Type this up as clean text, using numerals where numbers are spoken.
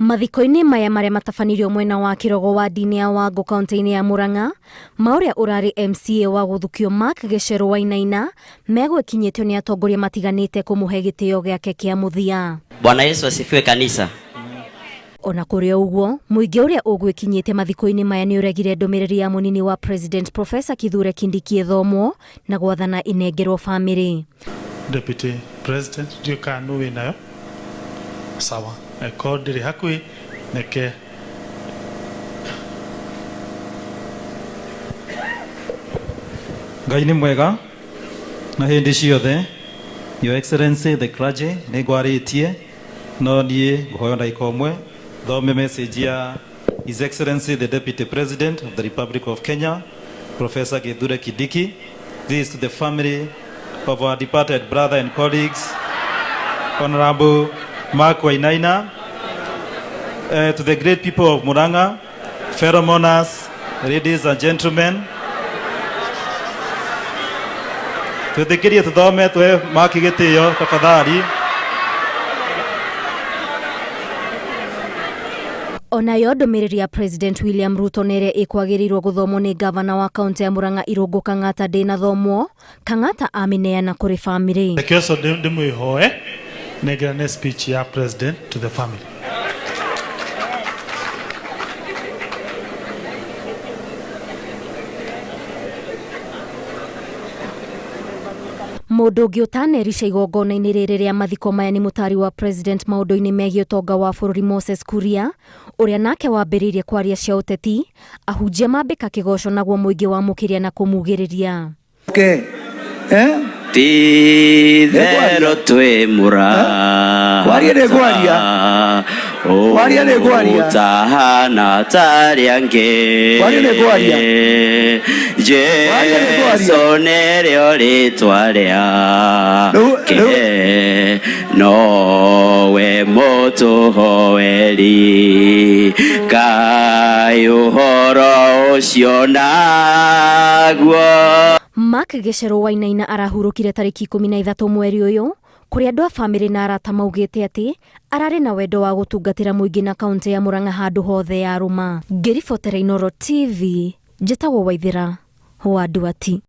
Mathiko-inĩ maya marĩa matabanirio mwena wa Kĩrogo wadi-inĩ ya Wangũ kaunti-inĩ ya Murang'a, ma ũrĩa ũrarĩ MCA wa gũthukio Mark Gĩcerũ Wainaina megwĩkinyĩtio nĩ atongoria matiganĩte kũmũhe gĩtĩo gĩake kĩa mũthia. Bwana Yesu asifiwe kanisa. Ona kũrĩ o ũguo, mũingĩ ũrĩa ũgwĩkinyĩte mathiko-inĩ maya nĩ ũregire ndũmĩrĩri ya mũnini wa President Professor Kithure Kindiki ĩthomwo na gwathana ĩnengerwo bamĩrĩ. Deputy President ndiũĩ kana nũ wĩ nayo sawa angĩkorwo ndĩrĩ hakuhĩ reke Ngai nĩ mwega na hĩndĩ ciothe. Your Excellency the clergy nĩ ngwarĩtie no niĩ ngũhoya ndagĩka ũmwe thome message ya His Excellency the Deputy President of the Republic of Kenya Professor Kithure Kindiki. This is to the family of our departed brother and colleagues Honorable Mark Wainaina, to the great people of Murang'a, fellow mourners, ladies and gentlemen, twĩtĩkĩrie tũthome tũhe Mark gĩtĩo tafadhali. Onayo ndũmĩrĩri ya President William Ruto na ĩrĩa ĩkwagĩrĩirwo gũthomwo nĩ ngavana wa kaunti ya Murang'a Irũngũ Kang'ata ndĩnathomwo, Kang'ata amĩneana kũrĩ bamĩrĩ. Reke ũcio ndĩmwĩhoe nengerane speech ya president to the family. Mũndũ ũngĩ ũtanerica igongona-inĩ rĩrĩ rĩa mathiko maya nĩ mũtari wa president maũndũ-inĩ megiĩ ũtonga wa bũrũri Moses Kuria, ũrĩa nake wambĩrĩirie kwaria cia ũteti, ahunjia mambĩka kĩgoco naguo mũingĩ wamũkĩria na kũmugĩrĩria. Okay. Eh? Ti-itherũ twĩ mũrata. Kwaria nĩ ngwaria. Kwaria nĩ ngwaria. Ũtahana ta arĩa angĩ. Kwaria nĩ ngwaria. Kwaria nĩ ngwaria. Jesu nĩrĩo rĩtwa Rĩu- rĩake nowe mũtũhoeri Ngai ũhoro ũcio naguo. Mark Gĩcerũ Wainaina arahurũkire tarĩki 13 mweri ũyũ kũrĩa andũ a bamĩrĩ na arata maugĩte atĩ ararĩ na wendo wa gũtungatĩra mũingĩ na kaũntĩ ya Murang'a handũ hothe yarũma. Ngĩribotera Inooro TV, njĩtagwo Waithĩra wa Nduati.